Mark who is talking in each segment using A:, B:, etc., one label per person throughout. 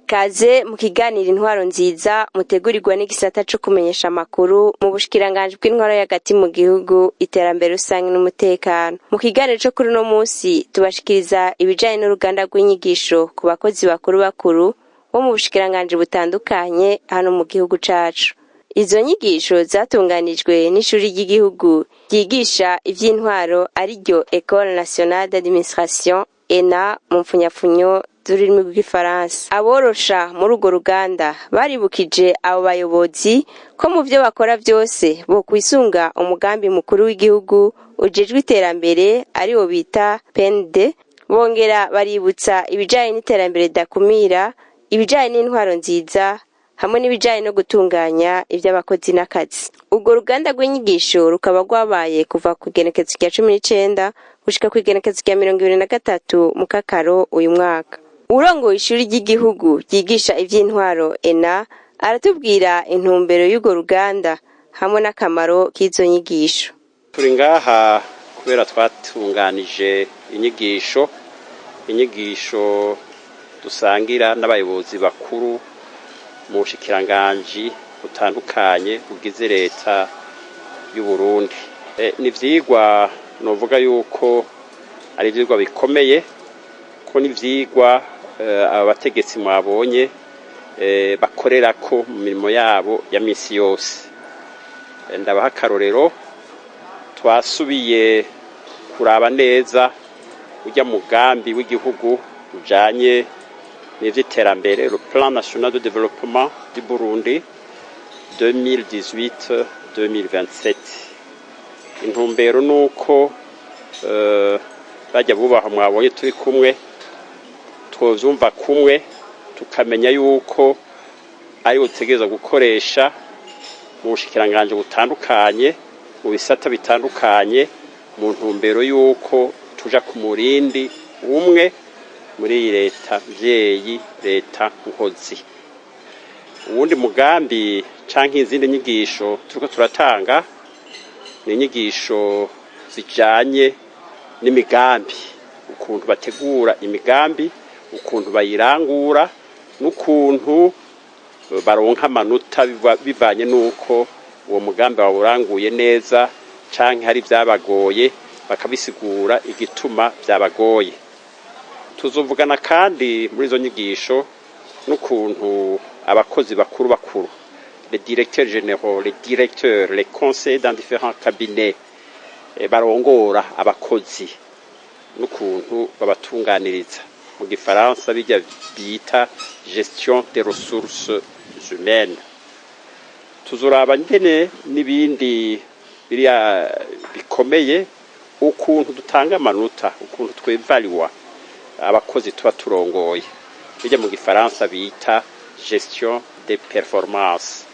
A: Kaze mu kiganiro Intwaro Nziza, mutegurirwa n'igisata co kumenyesha amakuru mu bushikiranganji bw'intwaro y'hagati mu gihugu, iterambere rusange n'umutekano. Mu kiganiro co kuri uno munsi tubashikiriza ibijanye n'uruganda rw'inyigisho ku bakozi bakuru bakuru bo mu bushikiranganji butandukanye hano mu gihugu cacu. Izo nyigisho zatunganijwe n'ishuri ry'igihugu ryigisha ivy'intwaro, ariryo Ecole Nationale d'Administration, ENA mu mpfunyapfunyo z'ururimi rw'igifaransa. Aborosha muri urwo ruganda baribukije abo bayobozi ko mu vyo bakora vyose bokwisunga umugambi mukuru w'igihugu ujejwe iterambere, ariwo bita PND. Bongera baributsa ibijanye n'iterambere ridakumira, ibijanye n'intwaro nziza hamwe n'ibijanye no gutunganya ivy'abakozi n'akazi. Urwo ruganda rw'inyigisho rukaba rwabaye kuva ku igenekezo rya 19 gushika ku igenekezo rya 23 mu Kakaro uyu mwaka. Urongoye ishuri ry'igihugu ryigisha ivy'intwaro, ENA, aratubwira intumbero y'urwo ruganda hamwe n'akamaro k'izo nyigisho.
B: Turi ngaha kubera twatunganije inyigisho dusangira n'abayobozi bakuru mu bushikiranganji butandukanye bugize leta y'u Burundi. Ni ivyigwa novuga yuko ari ivyigwa bikomeye, ko ni ivyigwa aba bategetsi mwabonye bakorerako mu mirimo yabo ya misi yose. Ndabaha akarorero: twasubiye kuraba neza urya mugambi w'igihugu ujanye n'ivy'iterambere, le plan national de développement du Burundi 2018-2027. Intumbero nuko bajya bubaha mwabonye turi kumwe twovyumva kumwe, tukamenya yuko ari butegereza gukoresha mu bushikiranganji butandukanye, mu bisata bitandukanye, mu ntumbero yuko tuja ku murindi umwe muri iyi leta mvyeyi, leta nkozi. Uwundi mugambi canke izindi nyigisho turiko turatanga ni inyigisho zijanye n'imigambi, ukuntu bategura imigambi, ukuntu bayirangura n'ukuntu baronka amanota bivanye n'uko uwo mugambi bawuranguye neza canke hari vyabagoye, bakabisigura igituma vyabagoye. Tuzovugana kandi muri izo nyigisho n'ukuntu abakozi bakuru bakuru, les directeurs généraux, les directeurs, les conseillers dans différents cabinets, barongora abakozi n'ukuntu babatunganiriza, mu gifaransa bijya bita gestion des ressources humaines. Tuzoraba nyene n'ibindi biriya bikomeye, ukuntu dutanga amanota, ukuntu twevaliwa abakozi tuba turongoye, bijya mu gifaransa bita gestion des performances.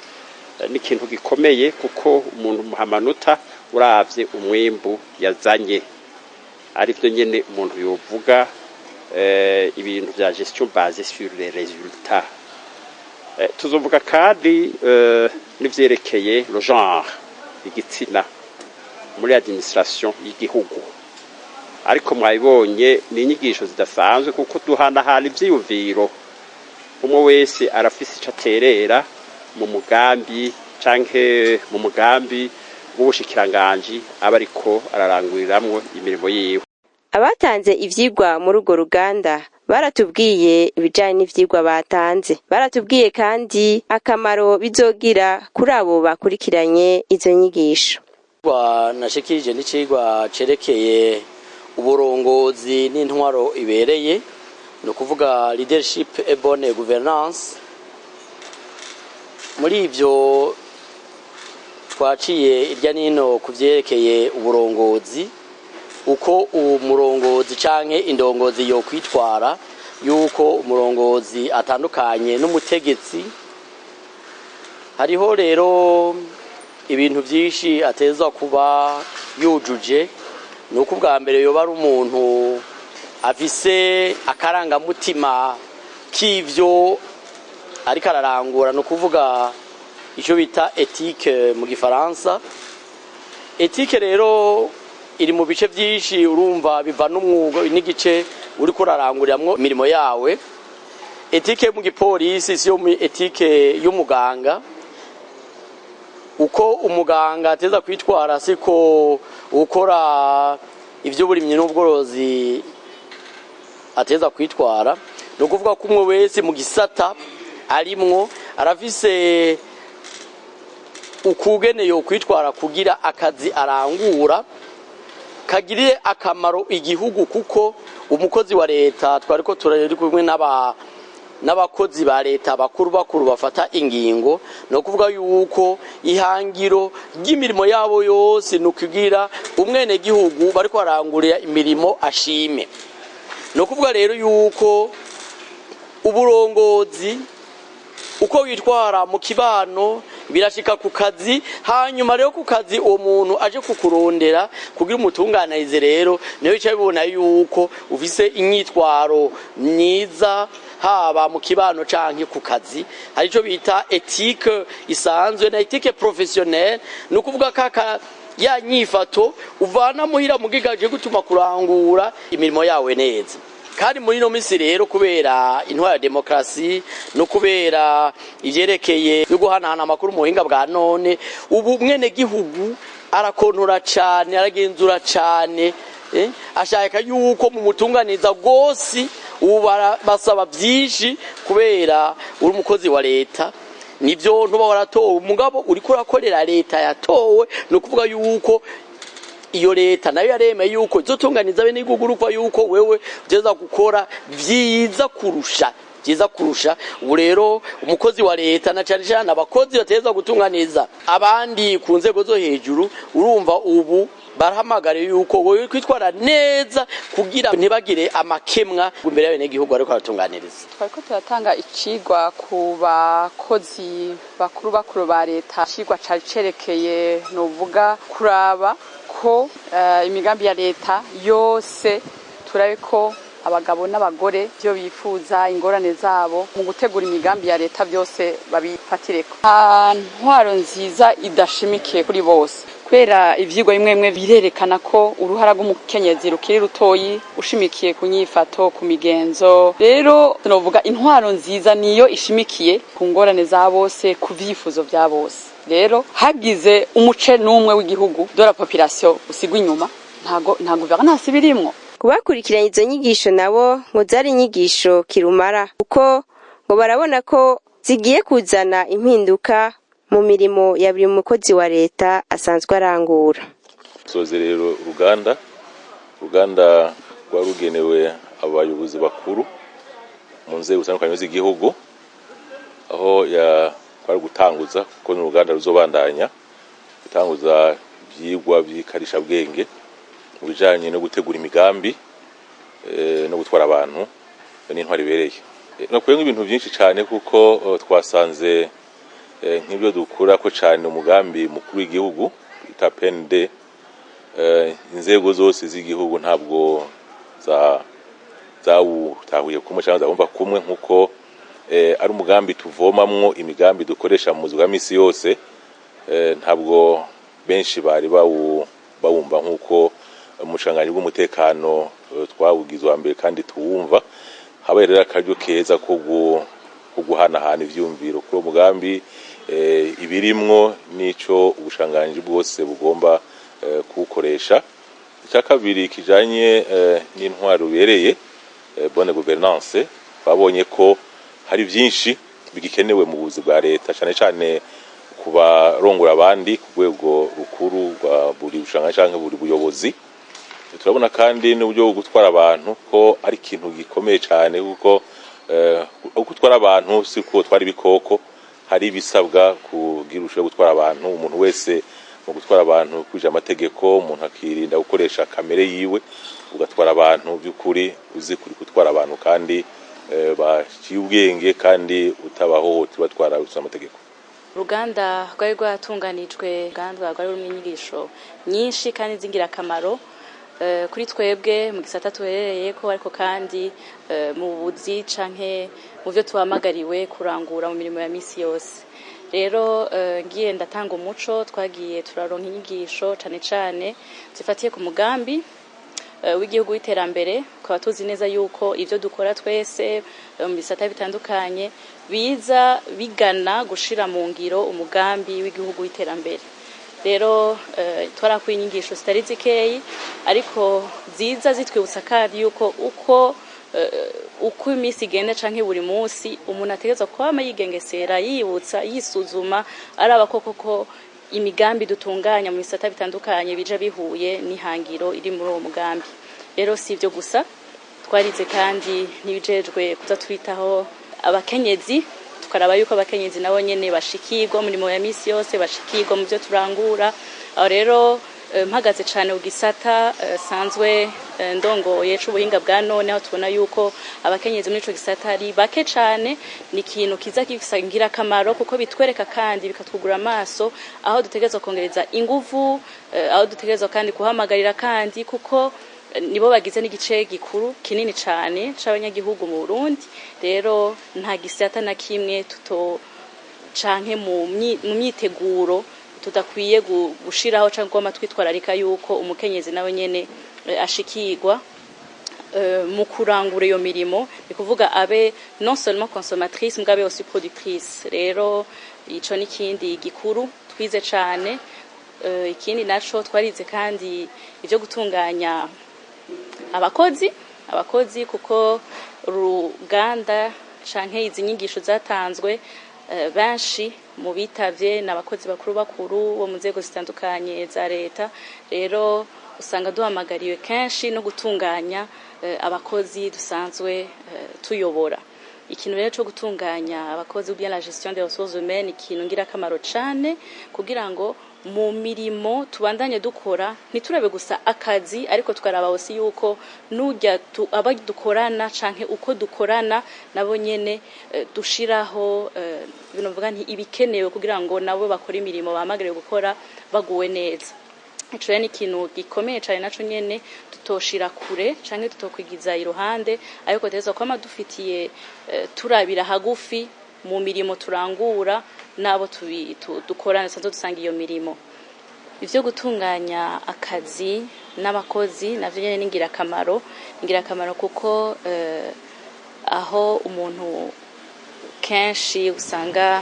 B: Ni ikintu gikomeye kuko umuntu umuha amanota uravye umwimbu yazanye, arivyo nyene umuntu yovuga ibintu vya gestion basée sur les résultats. Tuzovuga kandi n'ivyerekeye le genre, igitsina muri administration y'igihugu. Ariko mwabibonye, ni inyigisho zidasanzwe kuko duhanahana ivyiyumviro, umwe wese arafise ico aterera mu mugambi canke mu mugambi w'ubushikiranganji aba ariko araranguriramwo imirimo yiwe.
A: Abatanze ivyigwa muri urwo ruganda baratubwiye ibijanye n'ivyigwa batanze, baratubwiye kandi akamaro bizogira kuri abo bakurikiranye izo nyigisho.
C: Nashikirije n'icigwa cerekeye uburongozi n'intwaro ibereye, ni ukuvuga leadership et bonne gouvernance. Muri ivyo twaciye irya nino ku vyerekeye uburongozi, uko umurongozi canke indongozi yo kwitwara, yuko umurongozi atandukanye n'umutegetsi. Hariho rero Ibintu byinshi ateza kuba yujuje ni uko ubwa mbere yoba ari umuntu afise akarangamutima k'ivyo ariko ararangura, ni ukuvuga icyo bita éthique mu gifaransa. Éthique rero iri mu bice byinshi, urumva biva n'umwuga n'igice uriko uraranguriramwo imirimo yawe. Éthique mu gipolisi siyo éthique y'umuganga. Uko umuganga ateza kwitwara siko ukora iby'uburimyi n'ubworozi ateza kwitwara. Ni ukuvuga ko umwe wese mu gisata arimwo arafise ukugene yo kwitwara kugira akazi arangura kagirire akamaro igihugu, kuko umukozi wa leta, twari ko turari kumwe n'abakozi ba leta bakuru bakuru bafata ingingo, ni ukuvuga yuko ihangiro ry'imirimo yabo yose ni ukugira umwenegihugu bariko barangurira imirimo ashime. Ni ukuvuga rero yuko uburongozi, uko witwara mu kibano birashika ku kazi. Hanyuma rero ku kazi uwo muntu aje kukurondera kugira umutunganirize, rero niyo bica bibona yuko ufise inyitwaro myiza haba mu kibano canke ku kazi. Hari ico bita éthique isanzwe na éthique professionnelle, ni ukuvuga kaka ya nyifato uvana muhira mugigaje gutuma kurangura imirimo yawe neza. Kandi muri ino minsi rero, kubera intwaro ya demokarasi no kubera ivyerekeye yo guhanahana amakuru mu buhinga bwa none, ubu mwene gihugu arakontora cane, aragenzura cane, ashaka yuko mu mutunganiza rwose. Ubu basaba vyinshi kubera uri umukozi wa leta. Nivyo, ntuba waratowe, umugabo uriko urakorera leta yatowe. Ni ukuvuga yuko iyo leta nayo yaremeye yuko izotunganiza bene igihugu, urumva yuko wewe uteza gukora vyiza kurusha, vyiza kurusha. Ubu rero umukozi wa leta, na cane cane abakozi bateza gutunganiza abandi ku nzego zo hejuru, urumva ubu barahamagariye yuko wowe kwitwara neza kugira ntibagire amakemwa imbere y'abenegihugu ariko aratunganiriza.
D: Twariko turatanga icigwa ku bakozi bakuru bakuru ba leta. Icigwa cari cerekeye, novuga, kuraba ko imigambi ya leta yose, turabe ko abagabo n'abagore byo bifuza, ingorane zabo mu gutegura imigambi ya leta, byose babifatireko. Nta ntwaro nziza idashimikiye kuri bose, kubera ivyigwa bimwe bimwe birerekana ko uruhara rw'umukenyezi rukiri rutoyi ushimikiye ku nyifato, ku migenzo. Rero novuga intwaro nziza niyo ishimikiye ku ngorane za bose, ku vyifuzo vya bose. Rero hagize umuce n'umwe w'igihugu de la population usigwa inyuma, ntago nta gouvernance birimwo.
A: Kubakurikiranya izo nyigisho nabo ngo zari inyigisho kirumara, kuko ngo barabona ko zigiye kuzana impinduka mu mirimo ya buri mukozi wa leta asanzwe arangura.
E: Soze rero uruganda rwari rugenewe abayobozi bakuru mu nzego zitandukanye z'igihugu, aho kwari gutanguza, kuko ni uruganda ruzobandanya, gutanguza ivyigwa vy'ikarishabwenge mu bijanye no gutegura imigambi no gutwara abantu n'intwaro ibereye. Nakuyemwo ibintu byinshi cyane, kuko twasanze nk'ibyo dukurako cyane umugambi mukuru w'igihugu bita PND, inzego zose z'igihugu ntabwo za zawutahuye kumwe cyangwa zabumva kumwe, nkuko ari umugambi tuvomamwo imigambi dukoresha mu buzima bwa misi yose. Ntabwo benshi bari bawumva nkuko umushikiranganji bw'umutekano twawugize uwa mbere kandi tuwumva. Habaye rero akaryo keza ko guhanahana ivyumviro kuri uwo mugambi, ibirimwo n'ico ubushikiranganji bwose bugomba kuwukoresha. Icya kabiri kijanye n'intwaro ibereye, bonne gouvernance, babonye ko hari byinshi bigikenewe mu buzi bwa leta, cyane cyane ku barongora abandi ku rwego rukuru rwa buri bushikiranganji canke buri buyobozi. Turabona kandi n'uburyo bwo gutwara abantu ko ari ikintu gikomeye cyane, kuko gutwara abantu si ko gutwara ibikoko. Hari ibisabwa kugira ushobore gutwara abantu. Umuntu wese mu gutwara abantu kwije amategeko, umuntu akirinda gukoresha kamere yiwe, ugatwara abantu by'ukuri uzi kuri gutwara abantu kandi baciye ubwenge, kandi utabahohotera, batwara amategeko.
F: Uruganda rwari rwatunganijwe, uruganda rwari rurimo inyigisho nyinshi kandi z'ingirakamaro kuri twebwe mu gisata tuherereye ko, ariko kandi mu buzi canke mu byo tuhamagariwe kurangura mu mirimo ya misi yose. Rero ngiye ndatanga umuco, twagiye turaronka inyigisho cane cane zifatiye ku mugambi w'igihugu w'iterambere. Tukaba tuzi neza yuko ivyo dukora twese mu bisata bitandukanye biza bigana gushira mu ngiro umugambi w'igihugu w'iterambere. Rero twarakuye inyigisho zitari zikeyi, ariko ziza zitwibutsa kandi yuko uko iminsi igenda canke buri munsi umuntu ategerezwa kwama yigengesera, yibutsa, yisuzuma, araba ko koko imigambi dutunganya mu bisata bitandukanye bija bihuye n'ihangiro iri muri uwo mugambi. Rero si ibyo gusa, twarize kandi n'ibijejwe kuza twitaho abakenyezi, tukaraba yuko abakenyezi nabo nyene bashikirwa mu mirimo ya misi yose, bashikirwa mu byo turangura. Aho rero mpagaze cane ku gisata sanzwe ndongoye c'ubuhinga bwa none, aho tubona yuko abakenyezi muri ico gisata ari bake cane. Ni ikintu kiza gifise ingirakamaro, kuko bitwereka kandi bikatwugura amaso aho dutegerezwa kongereza inguvu, aho dutegerezwa kandi guhamagarira kandi, kuko nibo bagize n'igice gikuru kinini cane c'abanyagihugu mu Burundi. Rero nta gisata na kimwe tuto canke mu myiteguro tudakwiye gushiraho canke kwama twitwararika yuko umukenyezi nawe nyene ashikirwa mu kurangura iyo mirimo, ni kuvuga abe non seulement consommatrice, mugabo abe aussi productrice. Rero ico n'ikindi gikuru twize cane. Ikindi naco twarize kandi ivyo gutunganya abakozi, kuko uruganda canke izi nyigisho zatanzwe, benshi mu bitavye ni abakozi bakuru bakuru bo mu nzego zitandukanye za leta. Rero usanga duhamagariwe kenshi no gutunganya abakozi dusanzwe tuyobora. Ikintu rero cyo gutunganya abakozi ou bien la gestion des ressources humaines, ikintu ngirakamaro cane kugira ngo mu mirimo tubandanye dukora ntiturabe gusa akazi, ariko tukaraba aussi yuko nujya aba dukorana canke uko dukorana nabo nyene dushiraho bino mvuga nti ibikenewe kugira ngo nabo bakore imirimo bahamagariwe gukora baguwe neza. Ico rero ni ikintu gikomeye cane naco nyene tutoshira kure canke tutokwigiza iruhande, ariko tutegerezwa kwama dufitiye turabira hagufi mu mirimo turangura n'abo dukorana dusanzwe dusanga iyo mirimo. Ivyo gutunganya akazi n'abakozi navyo nyene ni ingirakamaro, ingirakamaro kuko aho umuntu kenshi usanga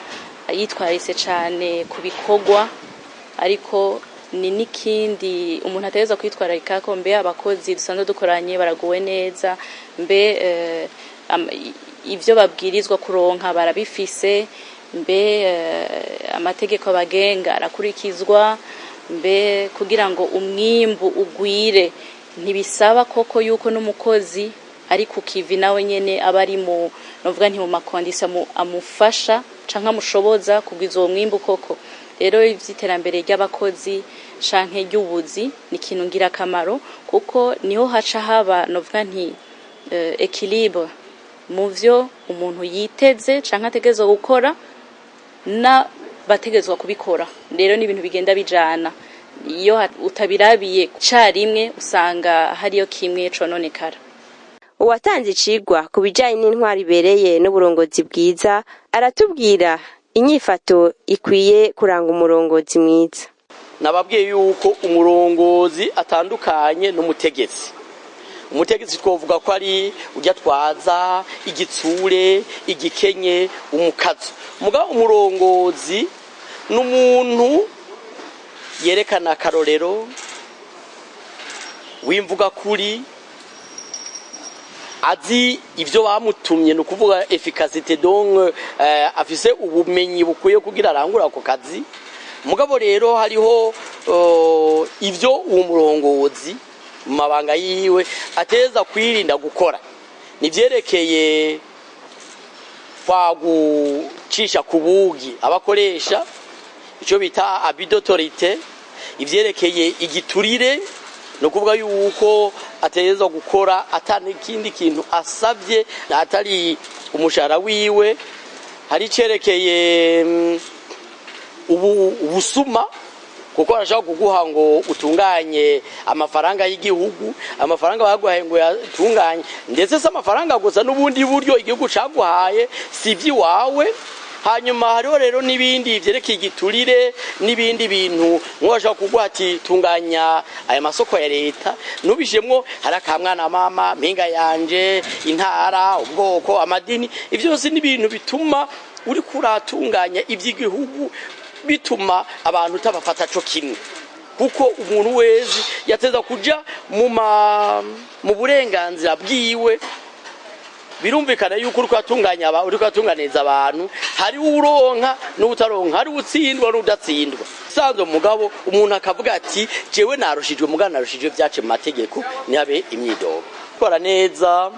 F: yitwaritse cane ku bikorwa, ariko ni n'ikindi umuntu ategerezwa kwitwararika ko mbe abakozi dusanzwe dukoranye baraguwe neza, mbe ivyo babwirizwa kuronka barabifise, mbe amategeko abagenga arakurikizwa, mbe kugira ngo umwimbu ugwire ntibisaba koko yuko n'umukozi ari ku kivi nawe nyene aba ari mu novuga nti mu ma conditions amufasha canke amushoboza kugwiza uwo mwimbu koko. Rero ivy'iterambere ry'abakozi canke ry'ubuzi ni ikintu ngirakamaro, kuko niho haca haba novuga nti équilibre mu vyo umuntu yiteze canke ategerezwa gukora na bategerezwa kubikora. Rero ni ibintu bigenda bijana, iyo utabirabiye carimwe usanga hariyo kimwe cononekara.
A: Uwatanze icigwa ku bijanye n'intwaro ibereye n'uburongozi bwiza aratubwira inyifato ikwiye kuranga umurongozi mwiza.
C: Nababwiye yuko umurongozi atandukanye n'umutegetsi. Umutegetsi twovuga ko ari ujya twaza igitsure, igikenye, umukazo. Mugabo umurongozi ni umuntu yerekana akarorero, w'imvuga kuri, azi ibyo bamutumye, ni ukuvuga efficacité, donc afise ubumenyi bukwiye kugira arangure ako kazi. Mugabo rero hariho ibyo uwo murongozi mu mabanga yiwe ateza kwirinda gukora, nivyerekeye kwa gucisha ku bugi abakoresha, icyo bita abus d'autorité, ivyerekeye igiturire, ni ukuvuga yuko ategerezwa gukora ata n'ikindi kintu asabye atari umushahara wiwe. Hari icerekeye Ubu ubusuma, kuko barashobora kuguha ngo utunganye amafaranga y'igihugu, amafaranga baguhaye ngo yatunganye, ndetse si amafaranga gusa, n'ubundi buryo igihugu caguhaye si iby'iwawe. Hanyuma hariho rero n'ibindi vyerekeye igiturire n'ibindi bintu, nk'uwashobora kuguha ati: "Tunganya aya masoko ya leta," ntubishemwo hari akamwana mama, mpinga yanje, intara, ubwoko, amadini. Ivyo byose ni ibintu bituma uriko uratunganya ivy'igihugu, bituma abantu utabafata co kimwe, kuko umuntu wese yateza kuja mu burenganzira bwiwe. Birumvikana yuko uriko uratunganya uriko uratunganiriza abantu, hari uronka n'utaronka, hari utsindwa n'udatsindwa. Sanzwe mugabo umuntu akavuga ati: "Jewe narushijwe, mugabo narushijwe vyace mu mategeko," ntihabe imyidogo. Gukora neza,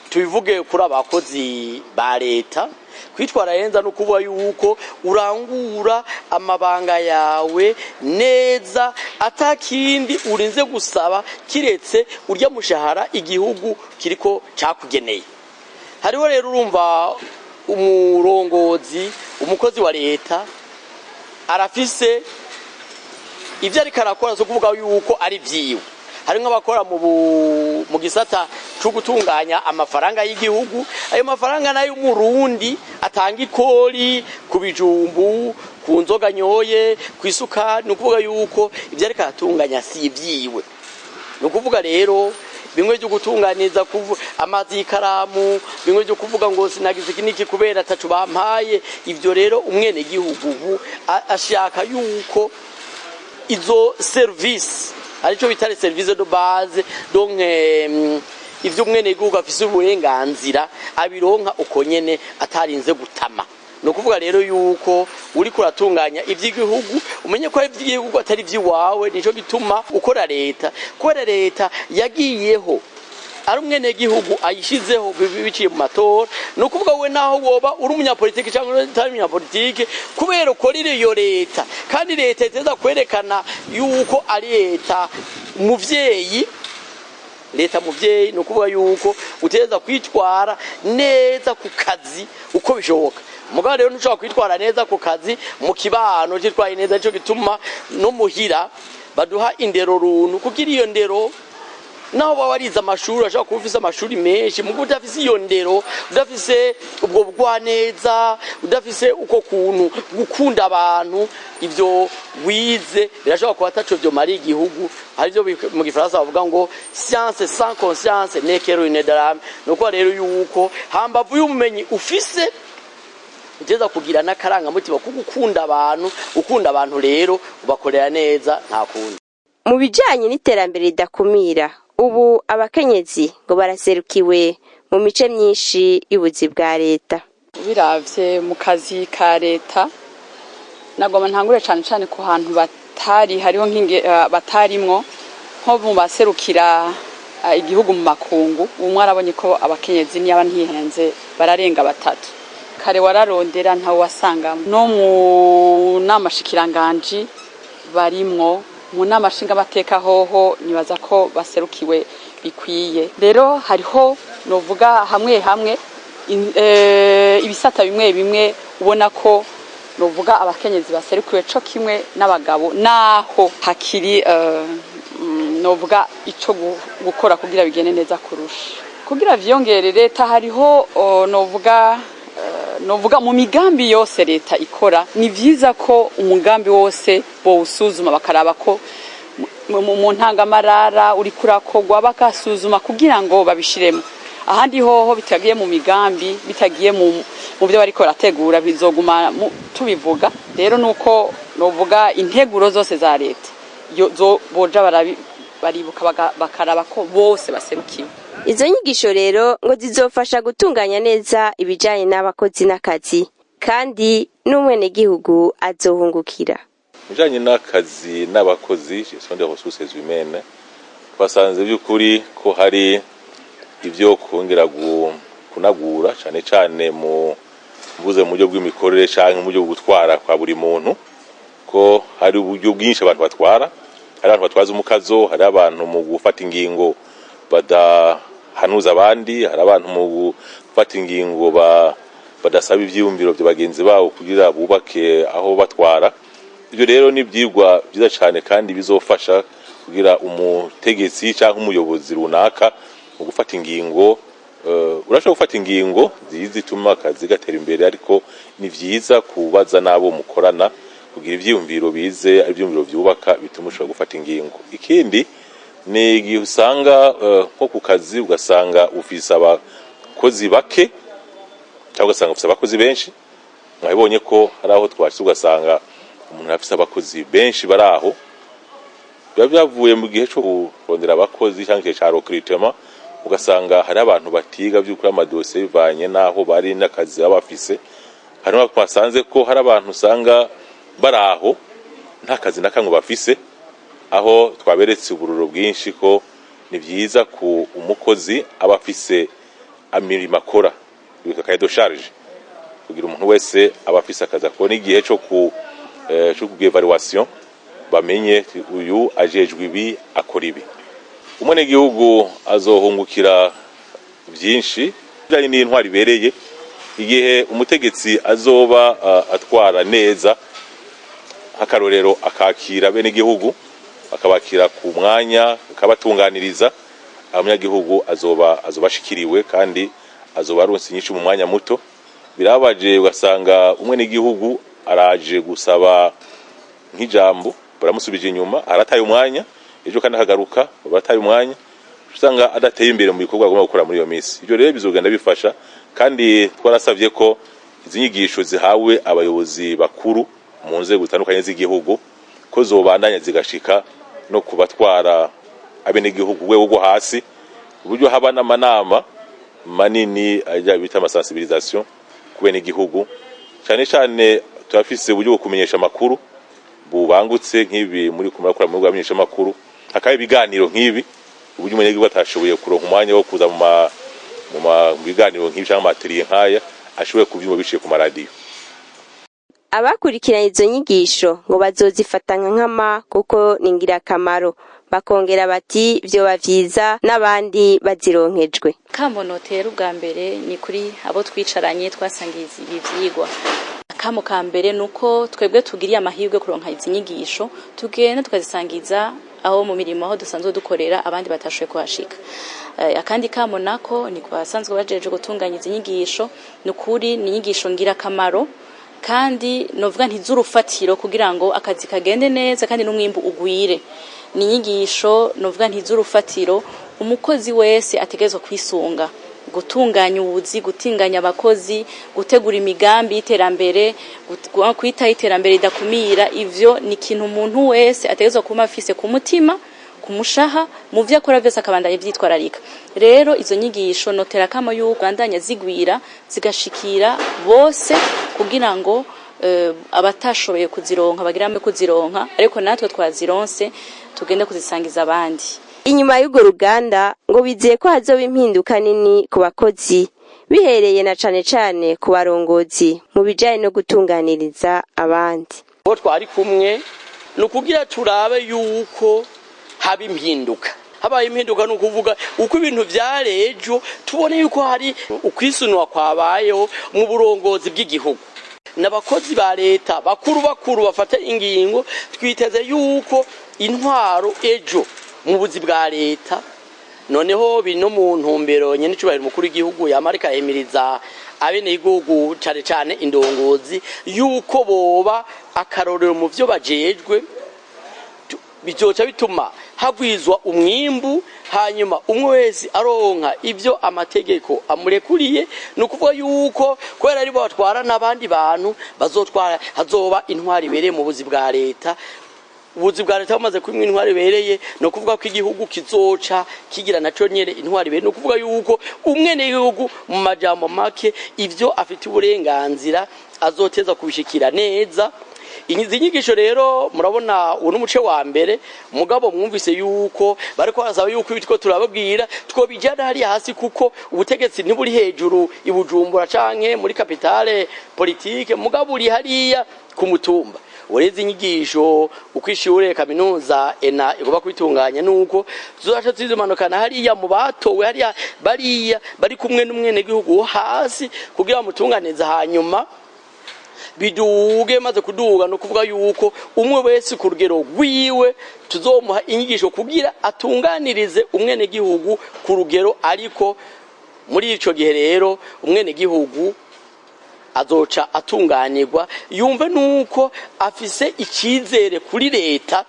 C: tubivuge kuri abakozi ba leta, kwitwara neza no kuvuga yuko urangura amabanga yawe neza, atakindi urinze gusaba kiretse urya mushahara igihugu kiriko cakugeneye. Hariho rero, urumva, umurongozi, umukozi wa leta arafise ibyo ariko arakora, so kuvuga yuko ari vyiwe. Hari nk'abakora mu gisata cyo gutunganya amafaranga y'igihugu. Ayo mafaranga nayo umurundi atanga ikori ku bijumbu, ku nzoga nyoye, ku isukari. Ni ukuvuga yuko ibyo ariko aratunganya si ibyiwe. Ni ukuvuga rero bimwe byo gutunganiza amazi y'ikaramu, bimwe byo kuvuga ngo sinagize iki n'iki kubera atacu bampaye. Ibyo rero umwenegihugu ubu ashaka yuko izo service, arico bita les services de base, donc ivyo umwenegihugu afise uburenganzira abironka uko nyene, atarinze gutama. Ni ukuvuga rero yuko uriko uratunganya ivy'igihugu, umenye ko ari ivy'igihugu, atari ivy'iwawe. Nico gituma ukora leta, kubera leta yagiyeho ari umwenegihugu ayishizeho biciye mu matora. Ni ukuvuga we naho woba uri umunyapolitiki cyangwa utari umunyapolitiki, kubera ukorera iyo leta, kandi leta iteza kwerekana yuko ari leta muvyeyi, leta muvyeyi, ni ukuvuga yuko uteza kwitwara neza ku kazi uko bishoboka. Mugabo rero ntushobora kwitwara neza ku kazi mu kibano utitwaye neza. Nico gituma no muhira baduha indero runtu, kugira iyo ndero. Naho waba warize amashuri, ashobora kuba ufise amashuri menshi, mugo udafise iyo ndero, udafise ubwo bugwaneza, udafise uko kuntu gukunda abantu, ivyo wize birashobora kuba ataco vyomara igihugu. Hari ivyo mu gifaransa bavuga ngo: "Science sans conscience n'est que ruine de l'âme." Ni ukuvuga rero yuko hambavu y'ubumenyi ufise, uteza kugira n'akarangamutima ko gukunda abantu. Ukunda abantu rero ubakorera neza, nta kundi.
A: Mu bijanye n'iterambere ridakumira, ubu abakenyezi ngo baraserukiwe mu mice myinshi y'ubuzi bwa leta.
D: Biravye mu kazi ka leta, nagomba ntangure cane cane ku hantu batari hariho nk'inge batarimwo, nko mu baserukira igihugu mu makungu. Ubu mwarabonye ko abakenyezi, niyaba ntihenze, bararenga batatu. Kare wararondera ntawe wasangamo. No mu nama shikiranganji barimwo, mu nama nshingamateka hoho nibaza ko baserukiwe bikwiye. Rero hariho novuga hamwe hamwe ibisata bimwe bimwe ubona ko novuga abakenyezi baserukiwe co kimwe n'abagabo, naho hakiri novuga ico gukora kugira bigende neza kurusha, kugira vyongere. Leta hariho novuga mu migambi yose leta ikora, ni vyiza ko umugambi wose bowusuzuma, bakaraba ko mu ntangamarara uriko urakorwa, bakasuzuma kugira ngo babishiremo. Ahandi hoho bitagiye mu migambi, bitagiye mu byo bariko barategura, bizoguma tubivuga. Rero nuko novuga integuro zose za leta zo boja baribuka bakaraba ko bose baserukiwe.
A: Izo nyigisho rero ngo zizofasha gutunganya neza ibijanye n'abakozi n'akazi, kandi n'umwenegihugu azohungukira.
E: Mu bijanye n'akazi n'abakozi, gestion des ressources humaines, twasanze by'ukuri ko hari ibyo kongera kunagura, cane cane mu mvuze mu buryo bw'imikorere canke mu buryo bwo gutwara kwa buri muntu, ko hari uburyo bwinshi abantu batwara. Hari abantu batwaza umukazo, hari abantu mu gufata ingingo badahanuza abandi, hari abantu mu gufata ingingo ba Badasaba ivyiyumviro vya bagenzi babo kugira bubake aho batwara. Ibyo rero ni ivyigwa vyiza cane kandi bizofasha kugira umutegetsi cyangwa umuyobozi runaka mu gufata ingingo. Urashobora gufata ingingo zituma akazi gatera imbere, ariko ni vyiza kubaza n'abo mukorana kugira ivyiyumviro bize ari ivyiyumviro vyubaka, bituma ushobora gufata ingingo. Ikindi ni igihe usanga nko ku kazi ugasanga ufise abakozi bake cyangwa ugasanga ufise abakozi benshi. Mwabibonye ko hari aho twashitse ugasanga umuntu afise abakozi benshi bari aho, biba byavuye mu gihe cyo kurondera abakozi cyangwa igihe ca recrutement, ugasanga hari abantu batiga by'ukuri amadosiye bivanye n'aho bari n'akazi baba bafise. Hari n'aho twasanze ko hari abantu usanga bari aho nta kazi na kamwe bafise, aho twaberetse ubururo bwinshi ko ni byiza ku umukozi aba afise imirimo akora, bita cahier de charge, kugira umuntu wese aba afise akazi akora, n'igihe cyo kugira évaluation bamenye uyu ajejwe ibi, akora ibi. Umwenegihugu azohungukira byinshi bijanye n'intwari ibereye igihe umutegetsi azoba atwara neza, nk'akarorero akakira bene igihugu, akabakira ku mwanya, akabatunganiriza. Abanyagihugu azoba ashikiriwe kandi azoba aronse inyishu mu mwanya muto. Birabaje ugasanga umwenegihugu araje gusaba nk'ijambo, baramusubije inyuma, arataye umwanya, ejo kandi akagaruka, barataye umwanya, usanga adateye imbere mu bikorwa agomba gukora muri iyo minsi. Ibyo rero bizogenda bifasha, kandi twarasabye ko izi nyigisho zihawe abayobozi bakuru mu nzego zitandukanye z'igihugu ko zobandanya zigashika no kubatwara abenegihugu rwego rwo hasi, uburyo haba n'amanama manini ajya bita amasensibilisation ku benegihugu. Cyane cyane turafise uburyo bwo kumenyesha amakuru bubangutse nk'ibi muri kumurakora mu rwego amakuru, hakaba ibiganiro nk'ibi, uburyo umunyagihugu atashoboye kuronka umwanya wo kuza mu biganiro nk'ibi cyangwa amatelier nk'aya ashoboye kubyumva biciye ku maradiyo.
A: Abakurikiranye izo nyigisho ngo bazozifata nka nkama kuko ni ingirakamaro, bakongera bati vyoba vyiza n'abandi bazironkejwe.
F: Kamo notera ubwa mbere ni kuri abo twicaranye twasangiye ibi vyigwa. Akamo ka mbere ni uko twebwe tugiriye amahirwe kuronka izi nyigisho, tugenda tukazisangiza aho mu mirimo aho dusanzwe dukorera abandi batashoboye kuhashika. Akandi kamo nako ni ku basanzwe bajeje gutunganya izi nyigisho. Ni ukuri ni inyigisho ngirakamaro kandi novuga ntiz'urufatiro kugira ngo akazi kagende neza kandi n'umwimbu ugwire. Ni inyigisho novuga ntiz'urufatiro umukozi wese ategerezwa kwisunga: gutunganya ubuzi, gutinganya abakozi, gutegura imigambi y'iterambere, kwitaho iterambere ridakumira. Ivyo ni ikintu umuntu wese ategerezwa kuba afise ku mutima, ku mushaha, mu vyo akora vyose akabandanya vyitwararika. Rero izo nyigisho notera kamo yuko bandanya zigwira zigashikira bose kugira ngo abatashoboye kuzironka bagiramwe kuzironka, ariko natwe twazironse tugende kuzisangiza abandi.
A: Inyuma y'urwo ruganda ngo bizeye ko hazoba impinduka nini ku bakozi, bihereye na cane cane ku barongozi mu bijanye no gutunganiriza abandi.
C: Bo twari kumwe ni ukugira turabe yuko haba impinduka. Habaye impinduka, ni ukuvuga uko ibintu vyari ejo, tubone yuko hari ukwisunwa kwabayeho mu burongozi bw'igihugu n'abakozi ba leta bakuru bakuru bafata ingingo. Twiteze yuko intwaro ejo mu buzi bwa leta noneho biri no mu ntumbero nyene icubahiro umukuru w'igihugu yamarika ahimiriza abenegihugu, cane cane indongozi, yuko boba akarorero mu vyo bajejwe. Bizoca bituma hagwizwa umwimbu, hanyuma umwe wese aronka ivyo amategeko amurekuriye. Ni ukuvuga yuko kubera aribo batwara n'abandi bantu bazotwara, hazoba intwari ibereye mu buzi bwa leta. Ubuzi bwa leta bumaze kuba intwari ibereye, ni ukuvuga ko igihugu kizoca kigira naco nyene intwari ibereye. Ni ukuvuga yuko umwenegihugu, mu majambo make, ivyo afite uburenganzira azoteza kubishikira neza. Izi nyigisho rero murabona uwo n'umuce wa mbere, mugabo mwumvise yuko bariko barasaba yuko ibi two turababwira twobijana hariya hasi, kuko ubutegetsi ntiburi hejuru i Bujumbura canke muri capitale politique, mugabo uri hariya ku mutumba. Ureze inyigisho uko ishure kaminuza ENA igomba kwitunganya, nuko tuzaca tuzimanukana hariya mu batowe, hariya bariya bari kumwe n'umwenegihugu wo hasi kugira bamutunganize, hanyuma biduge. Maze kuduga, no kuvuga yuko umwe wese ku rugero rwiwe tuzomuha inyigisho kugira atunganirize umwenegihugu ku rugero. Ariko muri ico gihe rero umwenegihugu azoca atunganirwa, yumve nuko afise icyizere kuri leta,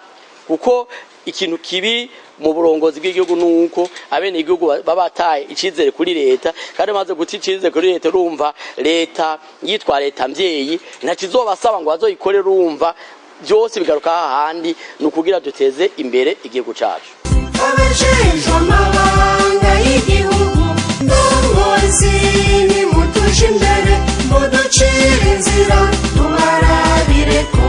C: kuko ikintu kibi mu burongozi bw'igihugu nuko abenegihugu baba bataye icyizere kuri leta. Kandi bamaze guta icyizere kuri leta, urumva leta yitwa leta mvyeyi ntakizobasaba ngo bazoyikore. Urumva byose bigaruka hahandi, ni ukugira duteze imbere igihugu cacu.
G: Abajejwe amabanga y'igihugu, ndongozi, nimutuje imbere, muducire inzira tubarabireko.